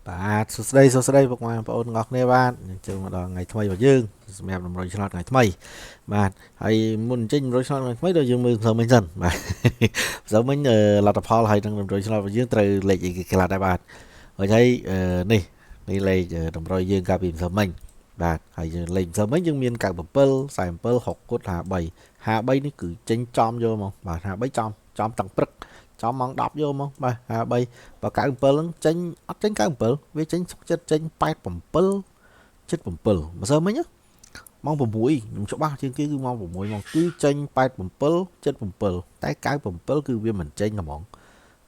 បាទសួស្តីសួស្តីពុកម៉ែបងប្អូនទាំងអស់គ្នាបាទអញ្ចឹងមកដល់ថ្ងៃថ្មីរបស់យើងសម្រាប់តម្រុយឆ្នោតថ្ងៃថ្មីបាទហើយមុនចេញតម្រុយឆ្នោតថ្ងៃថ្មីដល់យើងមើលម្សិលមិញសិនបាទម្សិលមិញលទ្ធផលហើយនឹងតម្រុយឆ្នោតរបស់យើងត្រូវលេខអីគេខ្លះដែរបាទហើយនេះនេះលេខតម្រុយយើងកាលពីម្សិលមិញបាទហើយយើងលេខម្សិលមិញយើងមាន97 47 6គុត53 53នេះគឺចេញចំយកមកបាទ53ចំចំតាំងព្រឹកចំម៉ោង10យកមកបាទ53បើ97ហ្នឹងចេញអត់ចេញ97វាចេញសុកចិត្តចេញ87 77ម្សិលមិញម៉ោង6ខ្ញុំច្បាស់ជាងគេគឺម៉ោង6ម៉ោងគឺចេញ87 77តែ97គឺវាមិនចេញហ្មង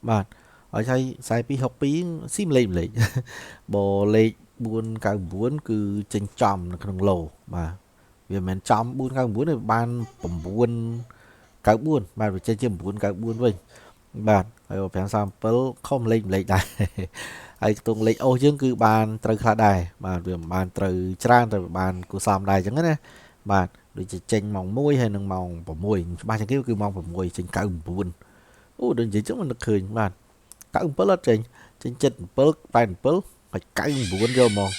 បាទហើយ42 62ស៊ីមលេខលេខបើលេខ499គឺចេញចំនៅក្នុងឡូបាទវាមិនមែនចំ499ទេបាន994បាទវាចេញជា994វិញបាទហើយ537ខុសលេខលេខដែរហើយខ្ទង់លេខអូសយើងគឺបានត្រូវខ្លះដែរបាទវាមិនបានត្រូវច្រើនតែបានគួសមដែរអញ្ចឹងណាបាទដូចជាចេញម៉ោង1ហើយនិងម៉ោង6ច្បាស់ជាងគេគឺម៉ោង6ចេញ99អូដូចនិយាយចឹងមិននឹកឃើញបាទ97អត់ចេញចេញ77 87ហើយ99យកហ្មង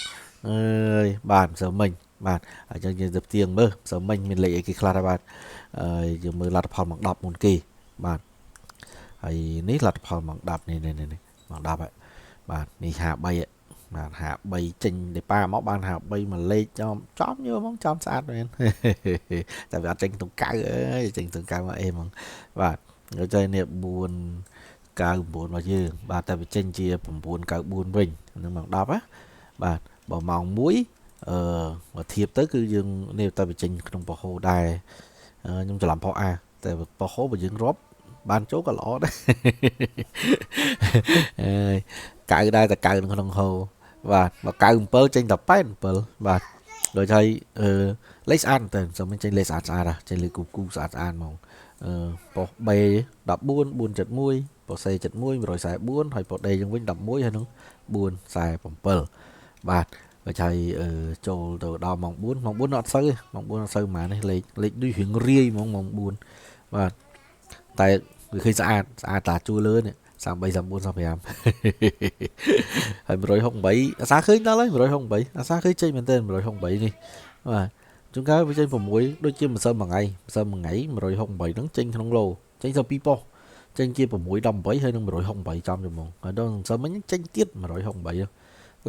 អើយបាទម្សិលមិញបាទអញ្ចឹងយើងទៅផ្ទៀងមើលម្សិលមិញមានលេខអីគេខ្លះដែរបាទហើយយើងមើលលទ្ធផលម៉ោង10មុនគេបាទហើយនេះលទ្ធផលម៉ោង10នេះនេះនេះម៉ោង10ហើយបាទនេះ53បាទ53ចេញដេប៉ាមកបាន53មួយលេខចំចំយកហ្មងចំស្អាតមែនតែវាអត់ចេញក្នុងកៅអើយចេញក្នុងកៅមកអេហ្មងបាទយកចេញនេះ4 99របស់យើងបាទតែវាចេញជា994វិញនឹងម៉ោង10ណាបាទបើម៉ោង1អឺបើធៀបទៅគឺយើងនេះតែវាចេញក្នុងពហូដែរខ្ញុំច្រឡំផុសអាតែពហូបើយើងរាប់បានចូលក៏ល្អដែរអើយកៅដែរតែកៅនៅក្នុងហូបាទបើ97ចេញតែ87បាទដូចហើយអឺលេខស្អាតតែសូមចេញលេខស្អាតស្អាតចេញលេខគូគូស្អាតស្អាតហ្មងអឺប៉ុស B 14 471ប៉ុស C 71 144ហើយប៉ុស D យើងវិញ11ហើយនឹង447បាទបើចៃចូលទៅដល់ម៉ោង4ម៉ោង4អត់សូវទេម៉ោង4អត់សូវហ្មងនេះលេខលេខដូចរៀងរាយហ្មងម៉ោង4បាទតែវាឃើញស្អាតស្អាតតាជួលលើនេះ33 34 35ហើយ168អាសាឃើញដល់ហើយ168អាសាឃើញចេញមែនទែន168នេះបាទជួនកាលវាចេញ6ដូចជាម្សិលមួយថ្ងៃម្សិលមួយថ្ងៃ168ហ្នឹងចេញក្នុងឡូចេញទៅ2ប៉ុស្តិ៍ចេញជា6 18ហើយនឹង168ចំចំងហើយដល់ម្សិលមិញចេញទៀត168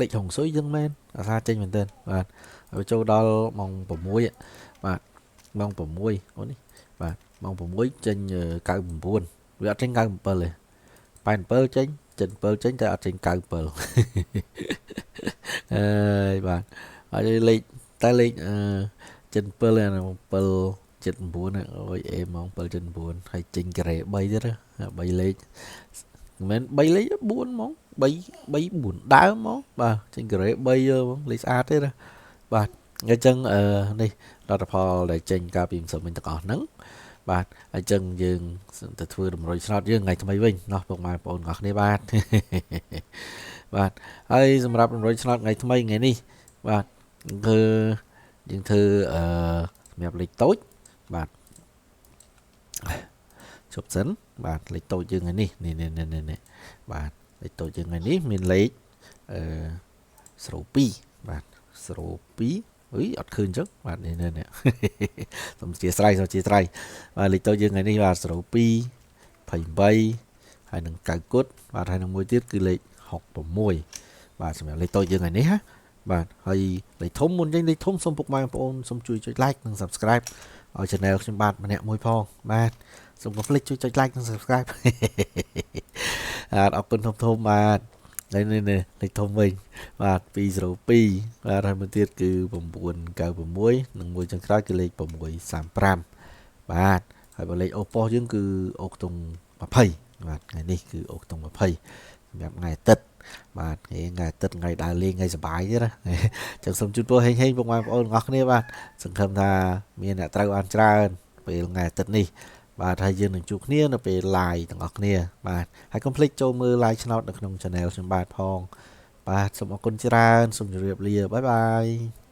លេខហុងស៊ុយចឹងមែនអាសាចេញមែនទែនបាទហើយចូលដល់ម៉ោង6បាទម៉ោង6អូនេះបាទម៉ោង6ចេញ99វាអត់ចេញ97ទេ87ចេញ77ចេញតែអត់ចេញ97អើយបាទហើយលេខតែលេខអឺ77 7 79អូយអេហ្មង779ហើយចេញការ៉េ3ទៀត3លេខមិនមែន3លេខ4ហ្មង3 3 4ដើមហ្មងបាទចេញការ៉េ3ហ្មងលេខស្អាតទេណាបាទអញ្ចឹងអឺនេះលទ្ធផលដែលចេញកាលពីម្សិលមិញទាំងអស់ហ្នឹងបាទអញ្ចឹងយើងទៅធ្វើតម្រុយឆ្នោតយើងថ្ងៃថ្មីវិញណោះពុកម៉ែបងប្អូនទាំងអស់គ្នាបាទបាទហើយសម្រាប់តម្រុយឆ្នោតថ្ងៃថ្មីថ្ងៃនេះបាទគឺយើងធ្វើអឺសម្រាប់លេខតូចបាទជប់សិនបាទលេខតូចយើងថ្ងៃនេះនេះនេះនេះនេះបាទលេខតូចយើងថ្ងៃនេះមានលេខអឺ02បាទ02អុយអត់ឃើញអញ្ចឹងបាទនេះនេះសូមអធិស្ឋានសូមអធិស្ឋានបាទលេខតូចយើងថ្ងៃនេះបាទ02 28ហើយនឹង9គុតបាទហើយនឹងមួយទៀតគឺលេខ66បាទសម្រាប់លេខតូចយើងថ្ងៃនេះណាបាទហើយលេខធំមុនចេញលេខធំសូមពុកម៉ែបងប្អូនសូមជួយចុច like និង subscribe ឲ្យ channel ខ្ញុំបាទម្នាក់មួយផងបាទសូមកុំភ្លេចជួយចុច like និង subscribe បាទអរគុណធំធំបាទនេះនេះលេខធំវិញបាទ202បាទហើយមួយទៀតគឺ996និងមួយចុងក្រោយគឺលេខ635បាទហើយបើលេខអូប៉ុសយើងគឺអូខ្ទង់20បាទថ្ងៃនេះគឺអូខ្ទង់20សម្រាប់ថ្ងៃអាទិត្យបាទថ្ងៃអាទិត្យថ្ងៃដើរលេងថ្ងៃសប្បាយទៀតណាចឹងសូមជូនពរហេងហេងពុកម៉ែបងប្អូនទាំងអស់គ្នាបាទសង្ឃឹមថាមានអ្នកត្រូវបានច្រើនពេលថ្ងៃអាទិត្យនេះបាទហើយយើងនឹងជួបគ្នានៅពេល live ទាំងអស់គ្នាបាទហើយកុំភ្លេចចូលមើល live ឆ្នោតនៅក្នុង channel ខ្ញុំបាទផងបាទសូមអរគុណច្រើនសូមជម្រាបលា bye bye.